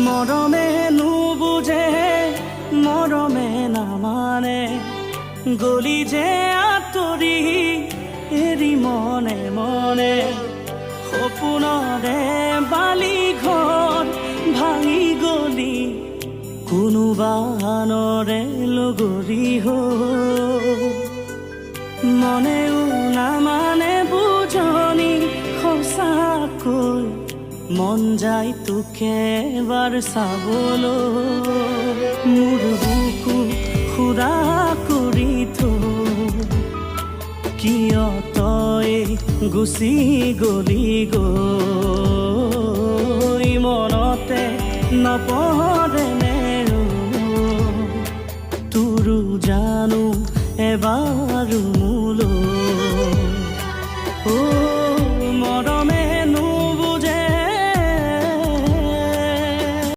মৰমে নুবুজে, মৰমে নামানে, গলি যে আঁতৰি এৰি মনে মনে। সপোনৰে বালি ঘৰ ভাঙি গলি কোনোবা আনৰে লগৰী হৈ। মনেও নামানে বুজনি, সঁচাকৈ মন যায় তোকে এবাৰ চাবলৈ। মোৰ বুকু সুৰা কৰি থৈ কিয় তই গুচি গলি গৈ? মনতে নপৰে নে তোৰো জানো এবাৰো?